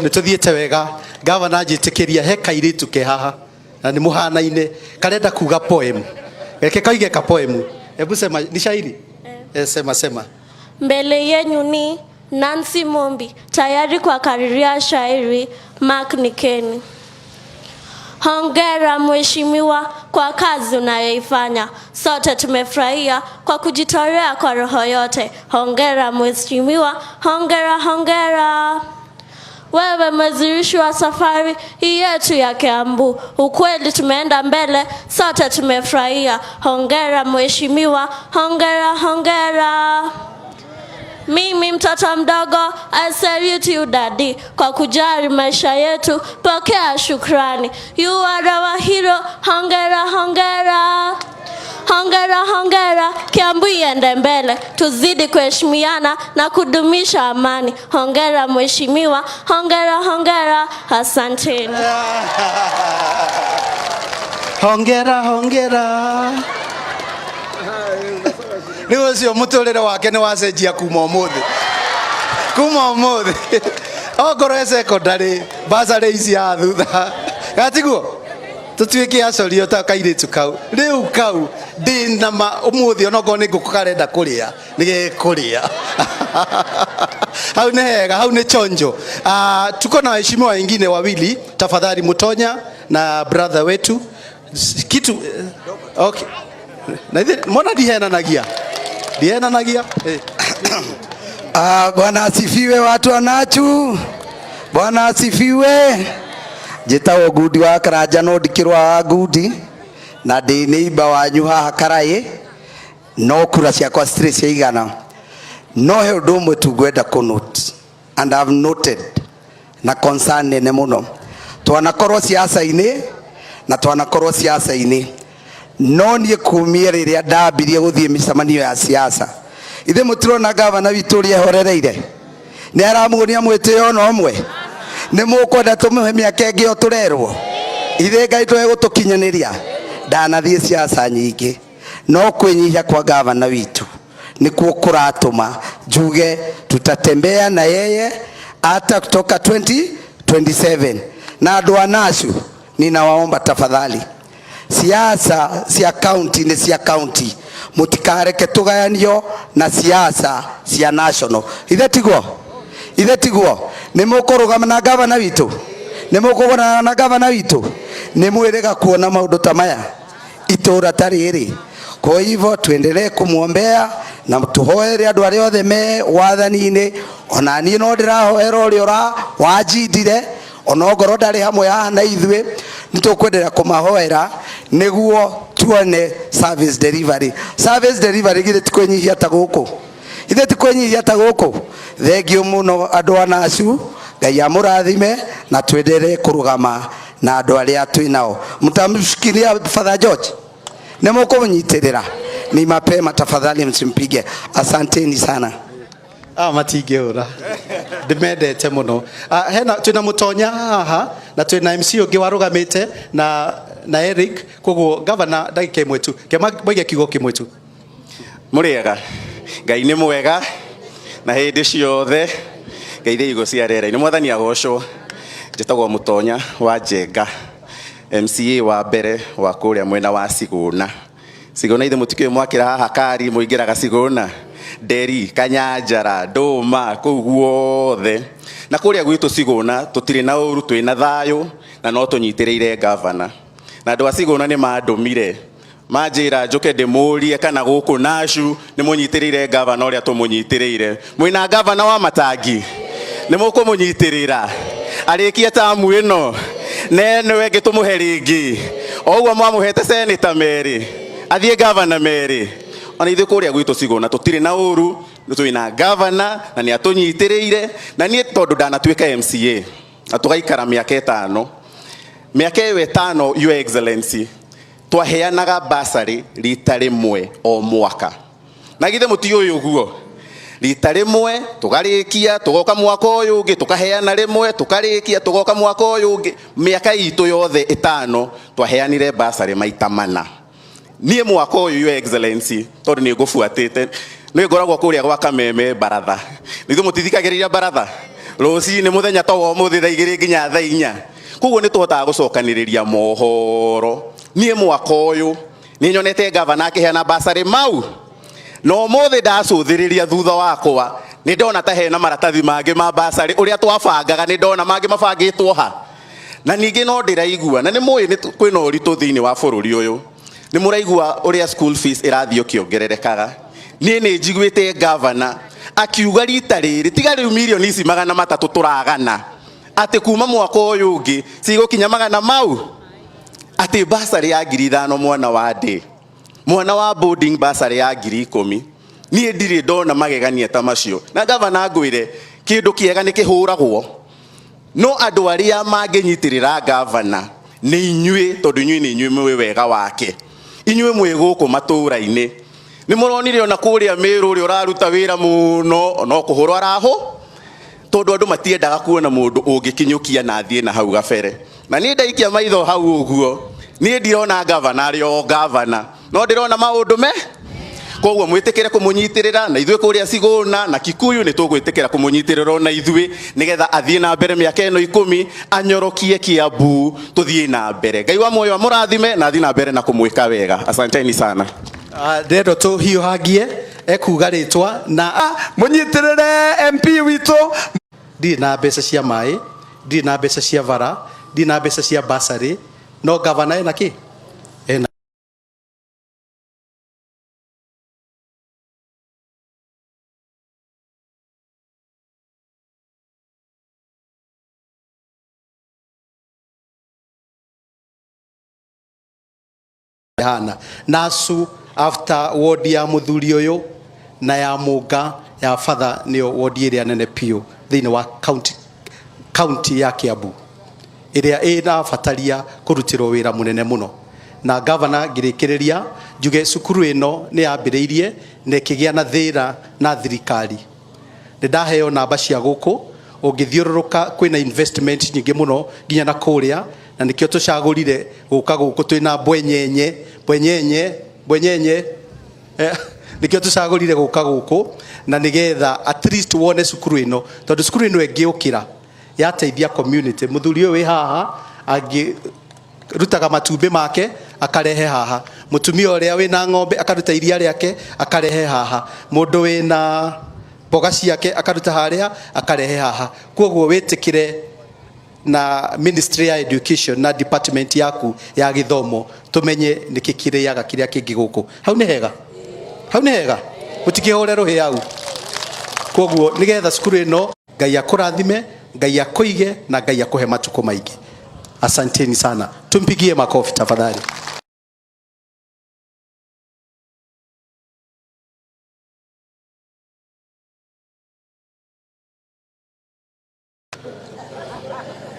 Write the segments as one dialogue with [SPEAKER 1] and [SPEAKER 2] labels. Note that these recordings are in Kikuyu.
[SPEAKER 1] Nĩ tũthiĩte wega. Gavana anjĩtĩkĩria, he kairĩtu ke haha na nĩ mũhanaine, karenda kuga poem. Reke kaige ka poem. Hebu sema, ni shairi? Eh, sema sema.
[SPEAKER 2] Mbele yenyu ni Nancy Mumbi, tayari kwa kariria shairi. Mark Nikeni. Hongera mheshimiwa kwa kazi unayoifanya, sote tumefurahia kwa kujitolea kwa roho yote. Hongera mheshimiwa, hongera hongera. Wewe mwanzilishi wa safari hii yetu ya Kiambu, ukweli tumeenda mbele, sote tumefurahia. Hongera mheshimiwa, hongera hongera. Mimi mtoto mdogo, I salute you daddy, kwa kujali maisha yetu, pokea shukrani. You are our hero, hongera hongera. Hongera hongera, Kiambu iende mbele, tuzidi kuheshimiana na kudumisha amani. Hongera mheshimiwa, hongera hongera, asanteni.
[SPEAKER 1] Hongera hongera. Rĩu ũcio mũtũrĩre wake nĩ wacenjia kuma ũmũthĩ, kuma ũmũthĩ okorwo e secondary, basarĩ ici ya thutha gatiguo tũtuĩke acorio ta kairĩtu kau. Rĩu kau ndĩ na ma ũmũthĩ onokorwo nĩ ngũkũ karenda kũrĩa, nĩ gekũrĩa. Hau nĩ hega, hau nĩ chonjo. Tuko na waheshimiwa wengine wawili, tafadhali, Mutonya na brother wetu kitu. Okay, na ithe mbona ndihenanagia, ndihenanagia, eh.
[SPEAKER 3] Ah, Bwana asifiwe watu wa Nachu. Bwana asifiwe. Njĩtagwo Ngundi wa Karanja, no ndikĩrwa wa Ngundi na ndĩ neighbor wanyu haha Karaĩ, no kura ciakwa citirĩ ciaigana, no he ũndũ ũmwe tu ngwenda kũ note and I've noted na concern nene mũno. Twanakorwo siasa-inĩ na twanakorwo siasa-inĩ, no niĩ kumia rĩrĩa ndambirie gũthiĩ mĩcemanio ya siasa, ithe mũtirona gavana witũ ũrĩa ehorereire? Nĩ aramuonia mwĩtĩo ona ũmwe. Nĩ mũkwenda tũmũhe mĩaka ĩngĩ o tũrerwo ithe Ngai tũgũtũkinyanĩria? Ndanathiĩ siasa nyingĩ, no kwĩnyihia kwa gavana witũ nĩkuo kũratũma njuge tutatembea na yeye hata kutoka 2027. Na andũ a Nachu, ninawaomba tafadhali, siasa cia county nĩ cia county, mũtikareke tũgayanio na siasa cia national. Ithe tiguo? Ithe tiguo? Nĩ mũkũrũgama na gavana witũ? Nĩ mũkũgũrana na gavana witũ? Nĩ mwĩrĩga kuona maũndũ ta maya itũra ta rĩrĩ? Kwa hivyo tuendelee kumwombea na tuhoere andũ arĩa othe me wathani-inĩ. Ona niĩ no ndĩrahoera ũrĩa ũra wanjindire, ona ongorwo ndarĩ hamwe haha na ithuĩ, nĩ tũkwenderea kũmahoera nĩguo tuone service delivery. Service delivery githĩ ti kwĩnyihia ta gũkũ? Ithe ti kwĩnyihia ta gũkũ? Thengiũ mũno andũ a Nacu, Ngai amũrathime na twendelee kũrũgama na andũ arĩa twĩ nao. Mtamshikilia Father George? Nĩ mũkũmũnyitĩrĩra? Ni mapema, tafadhali msimpige. Asanteni sana.
[SPEAKER 1] Ah, matingĩhũra, ndĩmendete mũno. Ah, hena twĩna Mũtonya haha na twĩna MC ũngĩ warũgamĩte na Eric, koguo gavana, ndagĩka ĩmwe tu, kema moige kiugo kĩmwe tu.
[SPEAKER 4] Mũrĩega? Ngai nĩ mwega na hĩndĩ ciothe. Ngeithia igũ cia rĩera-inĩ. Mwathani agocwo. Njĩtagwo Mũtonya wa Njenga, MCA wa mbere wa kũrĩa mwena wa Sigũna. Sigũna, ithe mũtikĩũĩ mwakĩra haha kari mũingĩraga Sigũna, Nderi, Kanyanjara, Ndũma, kũu guothe. Na kũrĩa gwitũ Sigũna tũtirĩ na ũru, twĩna thayũ na no tũnyitĩrĩire gavana. Na andũ a Sigũna nĩ mandũmire manjĩra njũke ndĩmũrie kana gũkũ Nacu nĩ mũnyitĩrĩire gavana ũrĩa tũmũnyitĩrĩire. Mwĩna gavana wa Matangi, nĩ mũkũmũnyitĩrĩra arĩkie tamu ĩno ne nĩwe ĩngĩ tũmũhe rĩngĩ o ũguo mwamũhete seneta merĩ, athiĩ gavana merĩ. Ona ithuĩ kũrĩa gwitũ Sigũna tũtirĩ na ũru, twĩna gavana na nĩ atũnyitĩrĩire. Na niĩ tondũ ndanatuĩka MCA na tũgaikara mĩaka 5, mĩaka ĩyo 5, Your Excellency, twaheanaga basarĩ rita rĩmwe o mwaka. Na githĩ mũtiũĩ ũguo? Rita rĩmwe tũgarĩkia, tũgoka mwaka ũyũ ũngĩ tũkaheana rĩmwe, tũkarĩkia, tũgoka mwaka ũyũ ũngĩ. Mĩaka itũ yothe 5 twaheanire basarĩ maita mana. Niĩ mwaka ũyũ, Your Excellency, tondũ nĩ ngũbuatĩte, nĩ ngoragwo kũrĩa gwa Kameme baratha, nithuĩ mũtithikagĩrĩria baratha. Rũcinĩ mũthenya ta wa ũmũthĩ thaa 2 nginya thaa 4. Koguo nĩ tũhotaga gũcokanĩrĩria mohoro. Niĩ mwaka ũyũ nĩ nyonete gavana akĩheana basarĩ mau, na ũmũthĩ ndacũthĩrĩria thutha wakwa nĩ ndona ta hena maratathi mangĩ ma basarĩ ũrĩa twabangaga, nĩ ndona mangĩ mabangĩtwo ha. Na ningĩ no ndĩraigua, na nĩ mũĩ kwĩna ũritũ thĩinĩ wa bũrũri ũyũ, nĩ mũraigua ũrĩa school fees ĩrathiĩ ũkĩongererekaga. Niĩ nĩ njiguĩte gavana akiuga rita rĩrĩ tiga rĩu mirioni ici 300 tũragana, atĩ kuma mwaka ũyũ ũngĩ cigũkinya magana mau, atĩ basarĩ ya 5,000 mwana wa ndĩ, mwana wa boarding basarĩ ya 10,000. Niĩ ndirĩ ndona magegania ta macio. Na gavana ngwĩre kĩndũ kĩega nĩ kĩhũragwo, no andũ arĩa mangĩnyitĩrĩra gavana nĩ inyuĩ, tondũ inyuĩ nĩ inyuĩ mwĩ wega wake. Inyuĩ mwĩ gũkũ matũũra-inĩ nĩ mũronire ona kũrĩa Mĩrũ ũrĩa ũraruta wĩra mũno no kũhũrwo arahũ, tondũ andũ matiendaga kuona mũndũ ũngĩkinyũkia na athiĩ na hau gabere. Na niĩ ndaikia maitho hau ũguo, niĩ ndirona gavana arĩ o gavana, no ndĩrona maũndũ me. Koguo mwĩtĩkĩre kũmũnyitĩrĩra, na ithuĩ kũrĩa Cigũna na Kikuyu nĩ tũgwĩtĩkĩra kũmũnyitĩrĩra ona ithuĩ, nĩgetha athiĩ na mbere mĩaka ĩno 10 anyorokie Kiambu, tũthiĩ na mbere. Ngai wa muoyo amũrathime na athiĩ na mbere na kũmwĩka wega. Asanteni sana.
[SPEAKER 1] Ndĩrenda tũhiũhangie ekuga rĩtwa na
[SPEAKER 5] Mũnyitĩrĩre MP witũ.
[SPEAKER 1] Ndirĩ na mbeca cia maĩ, ndirĩ na mbeca cia bara, ndirĩ na mbeca cia basarĩ, no gavana ena kĩ? Ena. Hana nasu after ward ya muthuri uyu na ya Munga ya Father niyo ward ĩrĩa nene piũ thĩinĩ wa county ya Kiambu ĩrĩa ĩrabataria kũrutĩrwo wĩra mũnene mũno. Na gavana ngĩrĩkĩrĩria njuge cukuru ĩno nĩ yambĩrĩirie na ĩkĩgĩa na thĩna na thirikari. Nĩ ndaheo namba cia gũkũ, ũngĩthiũrũrũka kwĩna investment nyingĩ mũno nginya na kũrĩa, na nĩkĩo tũcagũrire gũka gũkũ twĩna mbwenyenye mbwenyenye mbwenyenye. Nĩkĩo tũcagũrire gũka gũkũ na nĩgetha at least wone cukuru ĩno, tondũ cukuru ĩno ĩngĩũkĩra yateithia community. Mũthuri ũyũ wĩ haha angĩrutaga matumbĩ make akarehe haha, mũtumia ũrĩa wĩna ng'ombe akaruta iria rĩake akarehe haha, mũndũ wĩna mboga ciake akaruta harĩa akarehe haha. Koguo wĩtĩkĩre na Ministry ya Education na department yaku ya gĩthomo tumenye nĩkĩ kĩrĩaga kĩrĩa kĩngĩ gũkũ. Hau nĩ hega, hau nĩ hega, mũtikĩhũre rũhĩ hau. Koguo nĩgetha cukuru ĩno Ngai akũrathime, Ngai akũige na Ngai akũhe matukũ maingĩ. Asanteni sana, tumpigie makofi tafadhali.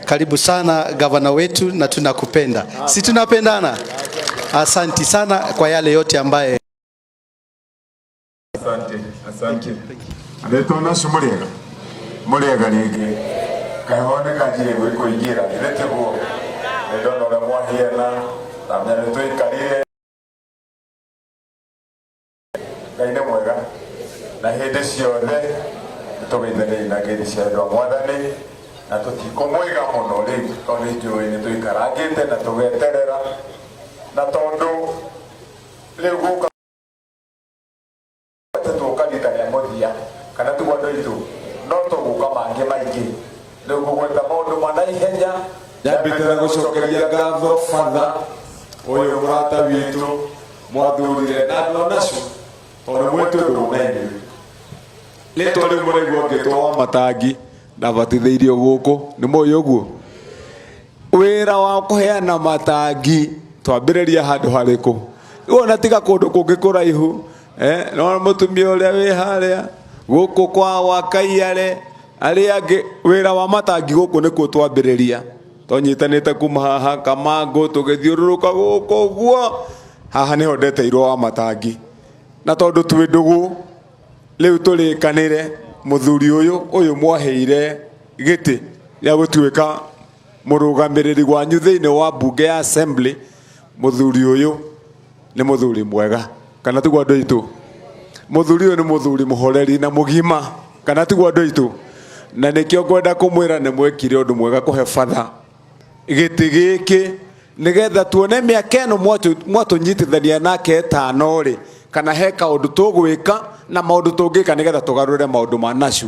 [SPEAKER 1] Karibu sana gavana wetu, na tunakupenda. Si tunapendana? Asanti sana kwa yale yote ambaye.
[SPEAKER 6] Asante, asante. Andetwo na cumuriega. Muriega rĩngĩ. Kaihone kanjire gwĩkũingĩra. Ithe tiguo. Nĩndona ũrĩa mwahiana, na menya nĩtũikarire. Ngai nĩ mwega. Na hĩndĩ ciothe nĩtũgeithanagia na ngeithi cia wendo wa Mwathani, na tũtikũmwĩga mũno rĩu tondũ nĩ njũĩ nĩtũikarangĩte na tũgeterera, na tondũ rĩu gũka tuoka rita rĩa mũthia kana tiguo andũ aitũ, no tũgũka mangĩ maingĩ. Rĩu ngũgweta maũndũ ma naihenya.
[SPEAKER 5] Nyambĩte na gũcokeria ngatho Father ũyũ mũrata witũ mwathurire na andũ a nacio, tondũ mwĩtũ ndũgũ na inyuĩ. Rĩtwa rĩu mũraigua ngĩtwo wa matangi, ndabatithĩirio gũkũ, nĩ mũĩ ũguo. Wĩra wa kũheana matangi twambĩrĩria handũ harĩkũ? Wona tiga kũndũ kũngĩ kũraihu, no mũtumia ũrĩa wĩ harĩa gũkũ kwa Wakaiare, arĩa angĩ, wĩra wa matangi gũkũ nĩkuo twambĩrĩria. Twanyitanĩte kuma haha Kamangũ tũgĩthiũrũrũka gũkũ ũguo, haha nĩho ndeteirwo wa matangi. Na tondũ twĩ ndũgũ rĩu tũrĩkanĩre, mũthuri ũyũ ũyũ mwaheire gĩtĩ gĩa gũtuĩka mũrũgamĩrĩri wanyu thĩinĩ wa mbunge ya assembly, mũthuri ũyũ nĩ mũthuri mwega, kana tiguo andũ aitũ? Mũthuri ũyũ nĩ mũthuri mũhoreri na mũgima, kana tiguo andũ aitũ? Na nĩkĩo ngwenda kũmwĩra nĩ mwekire ũndũ mwega kũhe batha gĩtĩ gĩkĩ, nĩgetha tuone mĩaka ĩno mwatũnyitithania nake ĩtano rĩ, kana he kaũndũ tũgwĩka na maũndũ tũngĩka nĩgetha tũgarũre maũndũ ma Nacu.